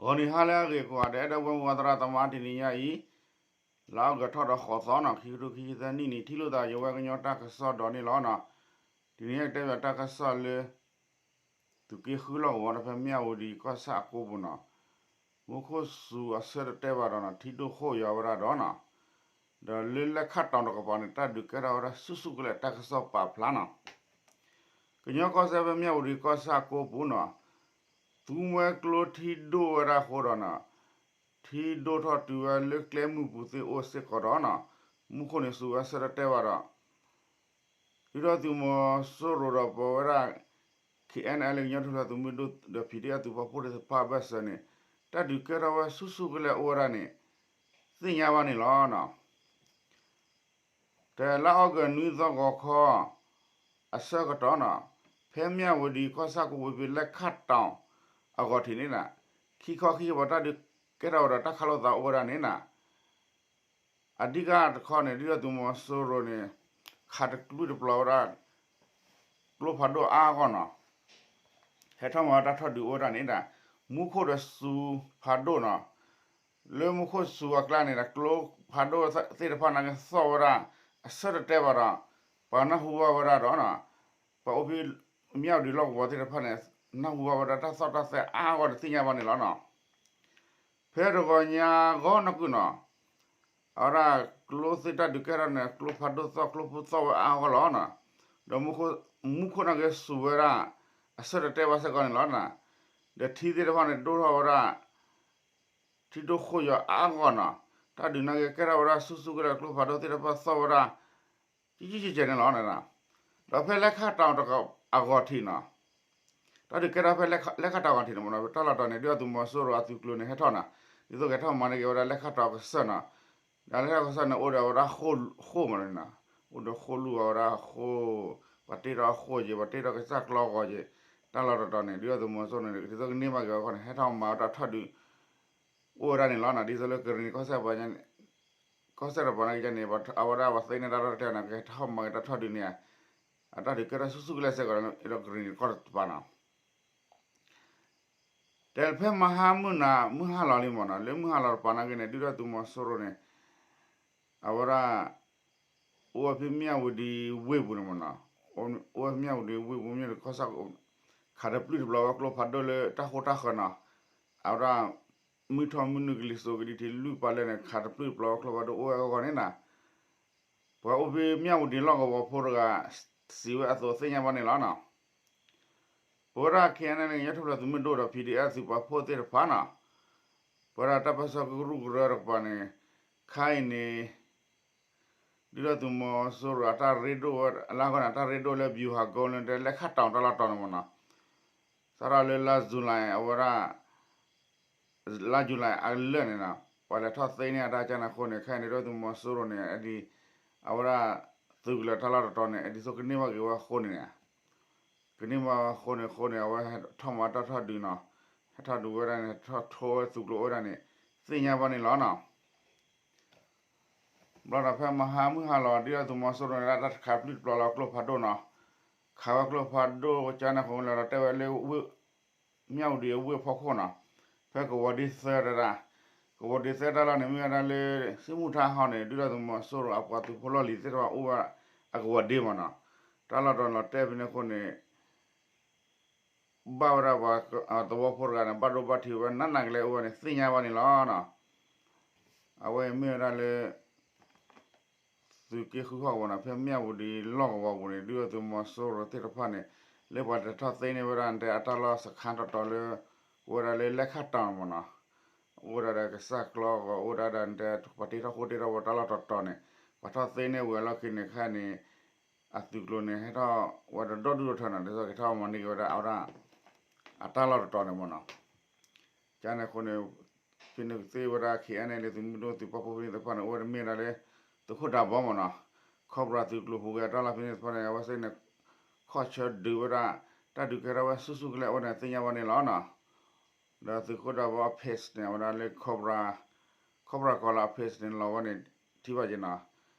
ဂီၤနံၤဟါလၢအဂ့ၤကိးဂၤဒဲး ဒီပုၢ်ဝဲၢ်မုၢ်သရၣ်သမါ တနံၤညါအံၤ လါအီကူးထီၣ်ဒီးဃိးသီနီၤ ခံကထိခံဆံသၢနံၣ်န့ၣ် ထံၣ်လိာ်သးယဝဲကညီတၢ်ကစီၣ်ဒီးန့ၣ်လီၤနီၤ. တနံၤညါကတဲဘၣ်တၢ်ကစီၣ်လၢ သုးက့ဃုလီၢ်ကဝီၤဒီးဖဲမၠၣ်ဝတံၤကီၢ်ဆၣ်အကိပူၤနီၤ မူခိၣ်စူၤအဆၢတတဲဘၣ်ဒီးနီၤ ထံဒိၣ်ဃိၣ်ယွၤဝဲဒၣ်ဒီးနီၤ ဒီးလၢလဲခၣ်တီၤတကပၤန့ၣ် တၢ်ဒုးကဲထီၣ်ဝဲဒၣ်ဆူၣ်ဆူၣ်ကလဲာ်တၢ်ကစီၣ်ပာ်ဖျါနီၤ ကညီကီၢ်စဲၣ်ဖဲမၠၣ်ဝတံၤကီၢ်ဆၣ်ကိပူၤနီၤ သူမွဲကျိထံဒိၣ်ဝဲဒၣ်အဃိဒီးနီၤ ထံဒိၣ်ထီၣ်တုၤဝဲလၢကျဲမုၢ်ပူၤသ့ၣ်အိၣ်စ့ၢ်ကီးဒီးနီၤ မူခိၣ်န့ၣ်စူၤဝဲဆၢတတဲဘၣ်ဒီး ဒုၣ်ဒါသုးမီၤစိရိၤဒီးပဝဲဒၣ် ခ့ၣ်အဲၣ်အဲၣ်လၢကညီထူၣ်ဖျဲးသုးမုၢ်ဒိၣ်ဒီး ဖံးဒ့ၣ်အသုးပာ်ဖှိၣ်သ့ၣ်တဖၣ်အဘၢၣ်စၢၤန့ၣ် တၢ်ဒုးကဲထီၣ်ဝဲဆူၣ်ဆူၣ်ကလဲာ်အိၣ်ဝဲဒၣ်န့ၣ် သ့ၣ်ညါဘၣ်န့ၣ်လီၤနီၤ. တလါအီကူးနွံသီဂီၤခီ အဆၢကတီၢ်နီၤ ဖဲမၠၣ်ဝတံၤကီၢ်ဆၣ်ကိပူၤဖဲလဲခၣ်တီၤအဂီၢ်ထံးန့ၣ်နီၤ ခံခီခံကပၤတၢ်ဒုးကဲထီၣ်ဝဲဒီးတၢ်ခးလိာ်သးအိၣ်ဝဲဒၣ်န့ၣ်နီၤ အဓိကတခီန့ၣ် ဒုၣ်ဒါသုးမီၤစိရိၤန့ၣ် ခးတပျုၢ်တပျီၤဝဲဒၣ် ကျိဖးဒိၣ်အါအါဂီၢ်နီၤ ဟဲထီၣ်မၤတၢ်ထီၣ်ဒုးအိၣ်ဝဲဒၣ်န့ၣ်ဒီး မူခိၣ်ဒီးစူၤဖးဒိၣ်နီၤ လၢမူခိၣ်စူၤအကျါန့ၣ်ဒီး ကျိဖးဒိၣ်သ့ၣ်တဖၣ်န့ၣ်ကသီၣ်ဝဲဒၣ် အဆၢတတဲဘၣ်ဒီး ပှၤနၢ်ဟူဘၣ်ဝဲဒၣ်ဒီးနီၤ ပှၤအိၣ်ဖဲမၠၣ်ဝတံၤလီၢ်ကဝီၤသ့ၣ်တဖၣ်န့ၣ် နၢ်ဟူဘၣ်ဝဲဒၣ်တၢ်သီၣ်တၢ်သဲအါအါဂီၢ်န့ၣ်သ့ၣ်ညါဘၣ်န့ၣ်လီၤနီၤ. ဖဲတဂီၤညါဂီၢ်နီၢ်ကုၢ်နီၤ အဝဲဒၣ်ကျိသ့ၣ်တၢ်ဒုးကဲထီၣ်န့ၣ် ကျိဖးဒိၣ်သီၣ်ကျိဖိသီၣ်ဝဲအါအါဂီၢ်လီၤနီၤ. ဒီးမူခိၣ်နာ်က့ၤစူၤဝဲဒၣ် အဆၢတတဲဘၣ်စ့ၢ်ကီးန့ၣ်လီၤနီၤ. ဒီးထံသ့ၣ်တဖၣ်န့ၣ် ဒိၣ်ထီၣ်ဝဲဒၣ် ထံဒိၣ်ဃိၣ်ယွၤအါအါဂီၢ်နီၤ. တၢ်ဒုးနာ်က့ၤကဲထီၣ်ဝဲဒၣ်ဆူၣ်ဆူၣ်ကလဲာ်ကျိဖးဒိၣ်သ့ၣ်တဖၣ်သီၣ်ဝဲဒၣ် ကကကဲန့ၣ်လီၤ. ဒီးဖဲလဲခၣ်တီၤအဂီၢ်ထံးနီၤ တၢ်ဒုးကဲထီၣ်ဖဲလဲခၣ်တီၤအဂီၢ်ထံးန့ၣ်မ့ၢ်နီၤ တၢ်လီၢ်တတီၤန့ၣ် ဒုၣ်ဒါသုးမီၤစိရိၤအသုးကျိၤန့ၣ် ဟဲထီၣ်နီၤ ဒ်သိးကဟဲထီၣ်မၤန့ၢ်က့ၤဝဲဒၣ်လဲခၣ်တီၤကစၢၢ်နီၤ. ဒီးလဲခၣ်တီၤကစၢၢ်န့ၣ် အိၣ်ဒီးဝဲဒၣ်ဃိၣ်မ့ၢ်နီၤ အိၣ်ဒီးဃိၣ်လူၢ်အဝဲဒၣ်ဃိၣ် ပှၤတ့ထီၣ်ဃိၣ်က့ၤ ပှၤတ့ထီၣ်ကစၢ်ကျီဂီၤက့ၤ တၢ်လီၢ်တတီၤန့ၣ် ဒုၣ်ဒါသုးမီၤစိရိၤန့ၣ် ဒ်သိးကန့ၢ်ဘၣ်က့ၤဝဲအဃိန့ၣ် ဟဲထီၣ်မၤဝဲတၢ်ထီၣ်ဒုး အိၣ်ဝဲဒၣ်န့ၣ်လီၤနီၤ. ဒ်သိးလၢကရံၣ်နံၤကီၢ်စဲၣ် ကီၢ်စဲၣ်တပၤနာ်က့ၤန့ၣ် အဝဲဒၣ်ပှၤသ့န့ၢ်တၢ်ထီၣ်တဲာ်န့ၣ် ကဟဲထီၣ်မၤက့ၤတၢ်ထီၣ်ဒုးန့ၣ် အတၢ်ဒုးကဲထီၣ်ဆူၣ်ဆူၣ်ကလဲာ်စ့ၢ်ကီးဒီးကရံၣ်နံၤကီၢ်တပၤနီၤ. တဲဖဲမဟါမုၢ်နၤ မုၢ်ဟါလီၤလံမ့ၢ်နီၤ လၢမုၢ်ဟါလီၤတပၤနာ်က့ၤန့ၣ် ဒုၣ်ဒါသုးမီၤစိရိၤန့ၣ် အဝဲဒၣ် အိၣ်ဝဲဖဲမၠၣ်ဝတံၤဝ့ၢ်ပူၤန့ၣ်မ့ၢ်နီၤ အိၣ်ဝဲဖဲမၠၣ်ဝတံၤဝ့ၢ်ပူၤ မ့ၢ်တခီစၢ် ခးတပျုၢ်တပျီၤဝဲကျိဖးဒိၣ်လၢတၢ်ဃိၣ်တၢ်ဃၢၤနီၤ အဝဲဒၣ် မုၢ်ထီၣ်မုၢ်နုာ်ကလံၤစိးကဒံထံးလွံၢ်ပၤလၢာ်န့ၣ် ခးတပျုၢ်တပျီၤဝဲကျိဖးဒိၣ်အိၣ်ဝဲအဂီၢ်န့ၣ်နီၤ ပှၤအိၣ်ဖဲမၠၣ်ဝတံၤလီၢ်ကဝီၤဖိတဂၤ စံးဝဲအသိးသ့ၣ်ညါဘၣ်န့ၣ်လီၤနီၤ. ပဝဲဒၣ် ခ့ၣ်အဲၣ်အဲၣ်လၢကညီထူၣ်ဖျဲးသုးမုၢ်ဒိၣ်ဒီး ဖံးဒ့ၣ်အဲၣ် သုးပာ်ဖှိၣ်သ့ၣ်တဖၣ်နီၤ ပဝဲဒၣ်တၢ်ပၢဆှၢကရူၢ်ကရၢတကပၤန့ၣ် ခါအံၤန့ၣ် ဒုၣ်ဒါသုးမီၤစိရိၤအတၢ်ရ့ဒိၣ်ဝဲ အလါခီန့ၣ် အတၢ်ရ့ဒိၣ်လၢ ဗျူဟာကုန်း လၢတဲလဲခၣ်တီၤတၢ်လီၢ်တတီၤန့ၣ်မ့ၢ်နီၤ စးထီၣ်လၢလါ July အဝဲဒၣ် လါ July အလၢာ်န့ၣ်နီၤ ပှၤလဲၤထီၣ်သ့န့ၢ်အတၢ်ကန့ၣ်အဃိန့ၣ် ခဲအံၤန့ၣ် ဒုၣ်ဒါသုးမီၤစိရိၤန့ၣ် အဒ် အဝဲဒၣ် သုးကလၢၤတၢ်လီၢ်တတီၤန့ၣ် အဒ်သိးကန့ၢ်ဘၣ်က့ၤဝဲအဃိန့ၣ် ကန့ၢ်ဘၣ်အဃိန့ၣ်အဃိန့ၣ် အဝဲဟဲထီၣ်မၤတၢ်ထီၣ်ဒုးနီၤ ဟဲထီၣ်ဒုးဝဲဒၣ်န့ၣ် ဟဲထီၣ်ထိဝဲသုးကျိၤအိၣ်ဝဲဒၣ်န့ၣ် သ့ၣ်ညါဘၣ်န့ၣ်လီၤနီၤ. ဘျီဒီးဖဲမဟါမုၢ်ဟါလီၤ ဒုၣ်ဒါသုးမီၤစိရိၤန့ၣ် တၢ်ခးပျုၢ်တပျီၤလီၤကျိဖးဒိၣ်နီၤ ခးဝဲကျိဖးဒိၣ်ကန့ၣ်အဃိလီၤဒီးတဲဝဲလၢ မၠၣ်ဝတံၤအဝ့ၢ်ဖီခိၣ်နီၤ ဖဲကဝီၤဒ့သၢတဒၣ် ကဝီၤဒ့သၢတၢ်လီၢ်န့ၣ် မ့ၢ်ဝဲဒၣ်လၢ စံၣ်မူထါဟီန့ၣ် ဒုၣ်ဒါသုးမီၤစိရိၤအပှၤသုးဖိလီၢ်လံၤသ့ၣ်တဖၣ်အိၣ်ဝဲအကဝီၤဒ့မ့ၢ်နီၤ တၢ်လီၢ်တတီၤန့ၣ်လီၤတဲဖဲန့ၣ်အဃိန့ၣ် ဘၣ်ဝဲဒၣ်ပှၤသဝီဖိတဂၤန့ၣ် ဘၣ်ဒိဘၣ်ထံးဝဲနးနးကလဲာ်အိၣ်ဝဲန့ၣ် သ့ၣ်ညါဘၣ်န့ၣ်လီၤနီၤ. အဝဲမ့ၢ်ဝဲဒၣ်လၢ သုးက့ဃုဟီၣ်ကဝီၤနီၤ ဖဲမၠၣ်ဝတံၤလီၢ်ကဝီၤပူၤန့ၣ် ဒုၣ်ဒါသုးမီၤစိရိၤသ့ၣ်တဖၣ်န့ၣ် လၢပှၤလဲၤထီၣ်သ့န့ၢ်ဝဲဒၣ်နတဲအတၢ်လီၢ်စခါတတီၤလၢ အိၣ်ဝဲဒၣ်လၢလဲခၣ်တီၤမ့ၢ်နီၤ အိၣ်ဝဲဒၣ်ဒီးကစၢ်ကျီဂီၤ အိၣ်ဝဲဒၣ်ဒီးနတဲ ပှၤတ့ထီၣ်ဃိတ့ထီၣ်ဝဲတၢ်လီၢ်တတီၤန့ၣ် ပှၤထီၣ်သ့န့ၢ်ဝဲလီၢ်ခံန့ၣ်ခဲအံၤန့ၣ် အသုးကျိၤန့ၣ် ဟဲထီၣ်ဝဲဒီးဒီဒူၣ်ဒီထၢနီၤ ဒ်သိးကထီၣ်မၤန့ၢ်က့ၤဝဲဒၣ်အဝဲဒၣ် အတၢ်လီၢ်တတီၤန့ၣ်မ့ၢ်နီၤ ကန့ၣ်အဃိန့ၣ် ဖဲန့ၣ်သ့ၣ်ဝဲဒၣ် ခ့ၣ်အဲၣ်အဲၣ်လၢသုးမုၢ်ဒိၣ်သုးပာ်ဖှိၣ်ဖဲန့ၣ်သ့ၣ်တဖၣ်န့ၣ် အိၣ်ဝဲဒၣ်မ့ၢ်ဝဲဒၣ်လၢ သုးခိၣ်ဒးဘီမ့ၢ်နီၤ ခီၣ်ပြၤသုးကျိၤဟူးဂဲၤတၢ်လီၢ်ဖဲန့ၣ်သ့ၣ်တဖၣ်န့ၣ် အဝဲသ့ၣ်န့ၣ် ခီၣ်ဆၢဒုးဝဲဒၣ် တၢ်ဒုးကဲထီၣ်ဝဲဆူၣ်ဆူၣ်ကလဲာ်အဝဲန့ၣ်သ့ၣ်ညါဘၣ်န့ၣ်လီၤနီၤ ဒီးသုးခိၣ်ဒးဘီအ page န့ၣ် အဝဲဒၣ်လၢ ခီၣ်ပြၤ ခီၣ်ပြၤကီၤလၤအ page န့ၣ် လီၤဝဲန့ၣ် ထံၣ်ဘၣ်က့ၤနီၤ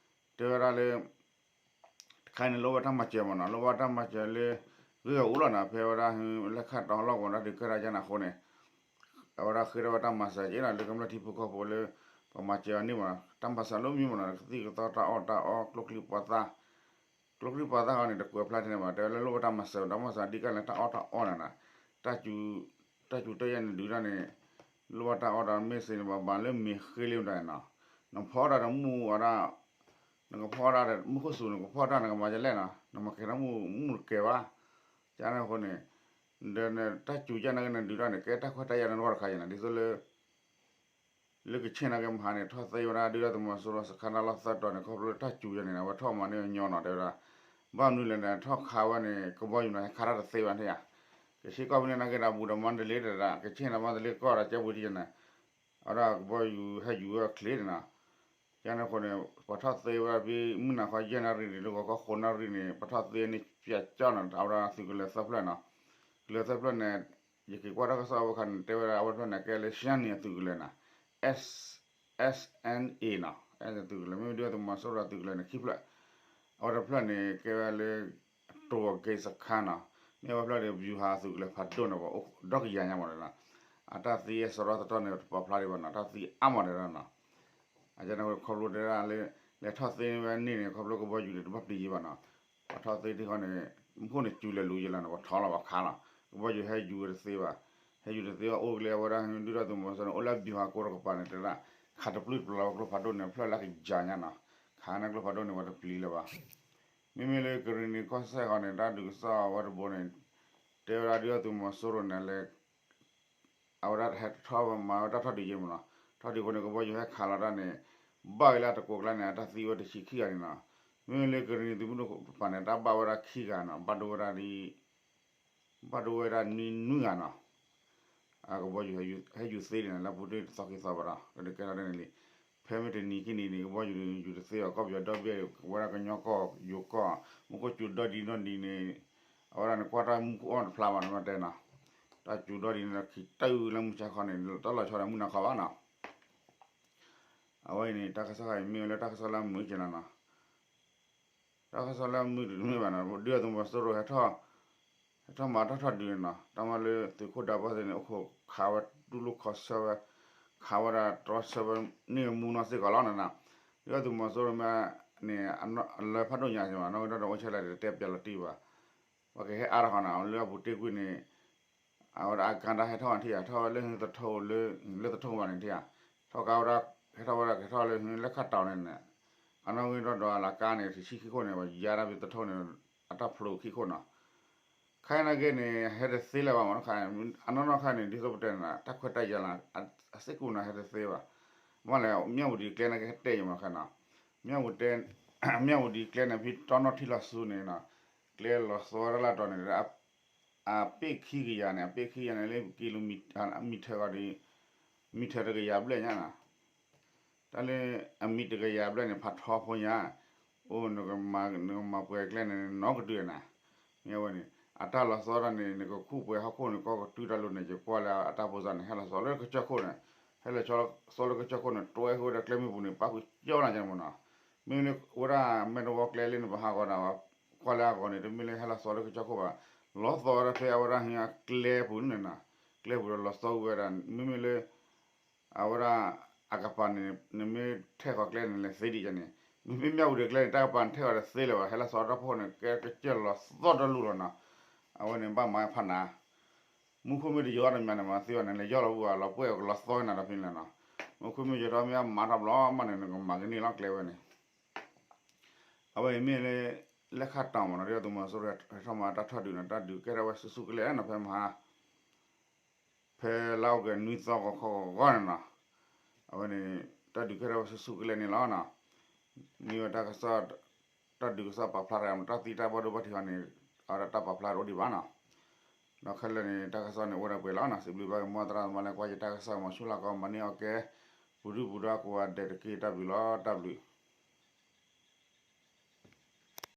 တဲဝဲဒၣ်လၢ တခါန့ၣ် လိၣ်ဘၣ်တၢ်မၤစၢၤမ့ၢ်နီၤ လိၣ်ဘၣ်တၢ်မၤစၢၤလၢ ဂ့ၢ်ဂီၢ်အူလီၤနီၤ ဖဲဝဲဒၣ် လဲခၣ်တီၤလီၢ်ကဝီၤတၢ်ဒုးကဲထီၣ်ကန့ၣ်အဃိန့ၣ် အဝဲဒၣ်ဃ့ထီၣ်ဝဲတၢ်မၤစၢၤက့နီၤ လၢကမျၢၢ်ထံဖိကီၢ်ဖိလၢ ပမၤစၢၤအီၤန့ၢ်မးနီၤ တၢ်မၤစၢၤလၢမံမးနီၤ ကသံၣ်ကသီတၢ်အီၣ်တၢ်အီ ကျိချံပှၤသၣ် ကျိချံပှၤသၣ်ဃီန့ၣ် တကွဲးဖျါထဲန့ၣ်ဘၣ် တဲဝဲလၢလိၣ်ဘၣ်တၢ်မၤစၢၤ တၢ်မၤစၢၤဒ်ကလဲၣ် တၢ်အီၣ်တၢ်အီန့ၣ်နီၤ တၢ်စူၤတၢ်ယဲၢ်န့ၣ်ဒုးတၢ်န့ၣ် လိၣ်ဘၣ်တၢ်အီၣ်တၢ်မ့ၢ်စ့န့ၣ် ဘၣ်ဘၣ်လၢမ့ၤဃ့လံမတၤနီၤ နဖီအီၣ်တၢ်ဒီးမူအီၤဒၣ် နကဖီအီၣ်တၢ်ဒီး မူခိၣ်စူၤ နကဖီအီၣ်တၢ် နကမၤဒ်လဲၣ်နီၤ နမၤကဲထီၣ်မူ မူတကဲဘၣ် ကန့ၣ်အဃိန့ၣ် ဒီးတၢ်စူၤယဲၢ်န့ၣ်ကန့ၣ်ဒုးတၢ်န့ၣ် ကဲတၢ်ခွဲးတၢ်ယာ်နီတခါတခါယဲၢ်နီၤ ဒ်သိးလၢ လၢကဆ့ၣ်နီၤက့မဟါန့ၣ် ထီၣ်သ့ဝဲဒၣ်ဒုၣ်ဒါသုးမီၤစိရိၤစခါဒၣ်လီၢ်သၢတီၤန့ၣ် ခီဖျိလၢတၢ်စူၤယဲၢ်န့ၣ် အဝဲထီၣ်မၤန့ၢ်ညီနီၤ တဲဝဲဒၣ် ဘၣ်မနုၤလဲၣ်န့ၣ် ထီၣ်ခးဝဲန့ၣ် ကဘီယူၤန့ၣ် ဟဲခးတၢ်တသ့ဘၣ်န့ၣ်ဧါ ကဆ့ၣ်ကီၢ်ဖဲန့ၣ်နာ်က့ဒီး ဘူးဒီးမါတလ့တဒၣ် ကဆ့ၣ်နီၤမါတလ့ကီၢ်ဒီးကဲဘူးထံယဲၢ်န့ၣ် အဝဲဒၣ်ကဘီယူၤဟဲယူၤဝဲချ့န့ၣ်နီၤ ကန့ၣ်အဃိန့ၣ် ပှၤထီၣ်သ့ဝဲဒၣ်ဖဲမုၢ်နၤခီယဲၢ်နၣ်ရံၣ်န့ၣ် လၢဂီၤခီဃိးနၣ်ရံၣ်န့ၣ် ပှၤထီၣ်သ့န့ၣ် ပၠးကၠီၣ်နီၤ အဝဲဒၣ်သုးကလၢၤသၢဖျၢၣ်နီၤ ကလၢၤသၢဖျၢၣ်န့ၣ် ယက့ၤကွၢ်တၢ်ကစီၣ်အဝဲခါန့ၣ် တဲဝဲဒၣ်အဝဲတဖျၢၣ်န့ၣ် ကဲလၢ ရှမ်းနီၤ အသုးကလၢၤနီၤ S SNA နီၤ အဲၣ်သုးကလၢၤ မ့မ့ၢ်ဒုၣ်ဒါသုးမီၤစိရိၤအသုးကလၢၤန့ၣ် ခံဖျၢၣ် အဝဲတဖျၢၣ်န့ၣ် ကဲဝဲလၢ တိၤဂ့ၤစခါနီၤ မ့ၢ်အဝဲဖျၢၣ်န့ၣ် ဗျူဟာ သုးကလၢၤဖးဒိၣ်န့ၣ် ဒီကယၤညါမးနီၤ အတၢ်သံစရီတတီၢ်န့ၣ် တပာ်ဖျါဒံးဘၣ်နီၤ တၢ်သံအါမးတဲဒၣ်နီၤ အကန့ၣ်ခီဖျိတဲဒၣ်လၢ လဲၤထီၣ်သ့ဝဲန့ၣ်န့ၣ် ခီဖျိကဘီယူၤန့ၣ် တဘၣ်ပျံၤယံၤဘၣ်နီၤ ပှၤထီၣ်သ့ထံဃီန့ၣ် မူခိၣ်န့ၣ်စူၤလဲၤလူၤယံၤလီၤန့ၣ် ပှၤထီလီၤပှၤခးလီၤ ကဘီယူၤဟဲယူၤဝဲတသ့ဘၣ် ဟဲယူၤတသ့ဘၣ်အိၣ်ကလဲၤဝဲဒၣ်ဒုၣ်ဒါသုးမီၤစိရိၤန့ၣ် အိၣ်လၢ ဗျူဟာကုန်း တကပၤန့ၣ် တဲဒၣ် ခးတပျုၢ်တပျီၤဝဲကျိဖးဒိၣ်န့ၣ် ဖျၢၣ်လၢကယၤညါနီၤ ခးန့ၢ်ကျိဖးဒိၣ်န့ၣ် ပှၤတပျံၤလၢၤဘၣ် မ့မ့ၢ်လၢကရံၣ်နံၤကီၢ်စဲၣ်ဃီန့ၣ် တၢ်ဒုးကစီၣ်အဝဲတဘိန့ၣ် တဲဝဲဒၣ်ဒုၣ်ဒါသုးမီၤစိရိၤန့ၣ်လၢ အဝဲဒၣ်ဟဲထီၣ်မၤဝဲတၢ်ထီၣ်ဒုးယဲၢ်မးနီၤ ထီၣ်ဒုးအဃိန့ၣ် ကဘီယူၤဟဲခးလီၤတၢ်န့ၣ် ဘၣ်ဝဲလၢအတကိးကျါန့ၣ် အတၢ်သံဝဲတဆံခံဂၤန့ၣ်နီၤ မ့မ့ၢ်လၢကရံၣ်နံၤသုးမုၢ်ဒိၣ်တကပၤန့ၣ် တၢ်ဘၣ်ဝဲဒၣ်ခံဂၤနီၤ ဘၣ်ဒိဝဲဒၣ် ဘၣ်ဒိဝဲဒၣ်နွံနွံဂၤနီၤ အကဘီယူၤဟဲယူၤသ့န့ၣ် လၢပူၤတ့ၢ်တသီခံသီဘၣ်ဒီး ကဒုးကဲထီၣ်ဒ်န့ၣ်လံ ဖဲမ့ၢ်တနံၤခံနံၤန့ၣ် ကဘီယူၤယူၤတသ့ဘၣ် ကီၢ်ပယီၤဒီဘ့ၣ် ဝဲဒၣ်ကညီကီၢ်ယိၤကီၢ် မူခိၣ်စူၤဒီဒံးနီၢ်ဒံးန့ၣ် အဝဲဒၣ်န့ၣ် ကွၢ်တၢ်မူခိၣ်အီၣ်တဖျါဘၣ်န့ၣ်မ့ၢ်တဲနီၤ တၢ်စူၤဒီဒံးန့ၣ်ဒီးခံတၢ်အုၣ်လၢမုၢ်ဆါခီန့ၣ် တၢ်လီၤဆီဒီးမုၢ်နၤခီဘၣ်နီၤ အဝဲအံၤန့ၣ် တၢ်ကစီၣ်ခါအံၤမ့ၢ်ဝဲလၢတၢ်ကစီၣ်လၢအမုာ်က့ၤနီၤနီၤ တၢ်ကစီၣ်လၢအမုာ်တမ့ၢ်ဘၣ်နီၤ ဒုၣ်ဒါသုးမီၤစိရိၤ ဟဲထီၣ်မၤတၢ်ထီၣ်ဒုးန့ၣ်နီၤ တၢ်မၤလၢသုးခိၣ်ဒၢဘီၣ်သ့ၣ်န့ၣ် အိၣ်ခိးခးဝဲတူၢ်လိာ်ခီဆၢဝဲ ခးဝဲဒၣ်တြီဆၢဝဲန့ၢ်မူနီၢ်စ့ၢ်ကီးလီၤနီၤနီၤ ဒုၣ်ဒါသုးမီၤစိရိၤမ့ၢ်န့ၣ် အလၢဖးဒိၣ်ညါမးနီၤ ဝဲဒၣ်ဒီးအိၣ်ဆဲးလဲၣ်ဒီးတဲပျးလီၤတံၢ်ဘၣ် ပှၤကဟဲအါထီၣ်ဃီနီၤ လၢအပူၤတ့ၢ်ကွံာ်န့ၣ် အဝဲဒၣ်အကါဒၣ်ဟဲထီၣ်ထံၣ်ဧါ ထီၣ်ဝဲလၢသထူလၢ လၢသထူဘၣ်န့ၣ်ထံၣ်ဧါ ထီၣ်ကါဝဲဒၣ် ဟဲထီၣ်ဝဲဒၣ်ကဟဲထီၣ်လၢ လၢခၣ်တီၤန့ၣ်န့ၣ် အနီၣ်ဂံၢ်ဒီးဒီးအလၤကါန့ၣ် တဆံခံခိၣ်န့ၣ် ပှၤယါဒၣ်ဖဲသထူန့ၣ် အတၢ်ဖျိခံခိၣ်နီၤ ခဲအံၤနာ်က့န့ၣ် ဟဲတသ့လၢၤဘၣ်မးနီၤ အနီၢ်နီၢ်ခါန့ၣ် ဒ်သိးပတဲန့ၣ် တၢ်ခွဲးတၢ်ယာ်လီၤ အစ့ၢ်ကီးန့ၣ် ဟဲတသ့ဘၣ် မ့ၢ်လဲၣ် မၠၣ်ဝတံၤကျဲန့ၣ်ကဟဲတဲယမးခဲနီၤ မၠၣ်ဝတံၤ မၠၣ်ဝတံၤကျဲန့ၣ် ဖဲတီနီၣ်ထံလီၤဆူန့ၣ်နီၤ ကျဲလီၤသီတၢ်လၢတီၤန့ၣ် အပ့ၢ်ခံကယၤန့ၣ် အပ့ၢ်ခံကယၤန့ၣ် လၢကံလိမံထၢၣ်ဂီၤဒီး မံထၢၣ်တကယၤဘျဲၣ်ညါနီၤ တၢ်လၢအမံတကယၤဘျဲၣ်န့ၣ် ဖးထီဖိညါ အိၣ် နကမၤပှဲၤကျဲန့ၣ် နီတဒုန့ၣ် မ့ၢ်ဝဲန့ၣ် အတၢ်လီၤသီတၢ်န့ၣ် နကခူၣ်ပှဲၤဟီၣ်ခိၣ်န့ၣ် ကီၢ်ကတုၤတၢ်လိၤန့ၣ် ယကွၢ်လၢအတၢ်ဖိစၢ်န့ၣ် ဟဲလီၤသီလၢကစၢၢ်ခိၣ်န့ၣ် ဟဲလီၤသီလၢကစၢၢ်ခိၣ်န့ၣ် တွဲဃုာ်ဝဲဒၣ်ကျဲမုၢ်ပူၤန့ၣ် ပာ်ကွံာ်ကၠီနၤကဲမးနီၤ မ့မ့ၢ်လၢဝဲဒၣ်မဲာ်တဝီကျဲလၢနပဟးဂီၤဒၣ်ဝဲ ကွၢ်လၢအဂီၤန့ၣ် တမ့ၢ်လၢဟဲလီၤသီလၢကစၢၢ်ခိၣ်ဘၣ် လီၤသီဝဲဒၣ်ဖဲအဝဲဒၣ်ဟ့ၣ်ကျဲပူၤန့ၣ်နီၤ ကျဲပူၤဒီးလီၤသီကွံာ်ဝဲဒၣ် မ့မ့ၢ်လၢ အဝဲဒၣ် အကပၤန့ၣ် နမ့ၢ်ထဲးဃီၤကျဲန့ၣ် လဲၤသ့ဒံးကန့ၣ် မ့မ့ၢ်မၠၣ်ဝတံၤကျဲန့ၣ် တၢ်ကပၤန့ၣ်ထဲးဃီၤတသ့လၢၤဘၣ် ဟဲလီၤသီတၢ်ဖိန့ၣ် ကဲကစၢၢ်လီၤသီတလူလီၤနီၤ အဝဲန့ၣ်ဘၣ်မၤဖးနၤ မူခိၣ်မ့ၢ်တယီၤတမံၤန့ၣ် မၤသ့ဘၣ်န့ၣ် လဲၤယီၢ်လီၤပူၤဘၣ် လီၤပှဲၢ်ကလီၤသီနၤဒီးဖဲန့ၣ်လီၤနီၤ မူခိၣ်မ့ၢ်ယီၤထီၣ်မ့ၢ်အမၤထီၣ်ဘျီမးန့ၣ် နကမၤကန့ၢ်လီၤကျဲဝဲန့ၣ် အဝဲအံၤမ့ၢ်လၢ လဲၣ်ခၣ်တီၤမးနီၤ ဒုၣ်ဒါသုးမီၤစိရိၤ ဟဲထီၣ်မၤတၢ်ထီၣ်ဒုးန့ၣ် တၢ်ဒုးကဲထီၣ်ဝဲဆူၣ်ဆူၣ်ကလဲာ်နီၤ ဖဲမဟါ ဖဲလါအီကူးနွံသီဂီၤခီဂီၤဂီၤန့ၣ်နီၤ အဝဲန့ၣ် တၢ်ဒုးကဲထီၣ်ဝဲဆူၣ်ဆူၣ်ကလဲာ်န့ၣ်လီၤနီၤ မ့ၢ်ဝဲတၢ်ကစီၣ် တၢ်ဒုးကစီၣ်ပာ်ဖျါတဂၤ တၢ်သံတၢ်ဘၣ်ဒိဘၣ်ထံးဃီန့ၣ် အဝဲဒၣ်တၢ်ပာ်ဖျါတအိၣ်ဒံးဘၣ်နီၤ ဒီးခဲလၢာ်န့ၣ် တၢ်ကစီၣ်န့ၣ်အိၣ်ဝဲဒၣ်ပှဲၤလီၤနီၤ စံးဘျုးဘၣ်က့ၤမိၢ်သရၣ်သမါလၢကွၢ်ယတၢ်ကစီၣ် မ်ဆူၣ်လၢ်ကီး မၤန့ၢ်အီၣ်ကဲ ပူၤဒုၣ်ပူၤဒါကိးဂၤဒဲးတက့ၢ် တၢ်ဘျုးလီၤ တၢ်ဘျုး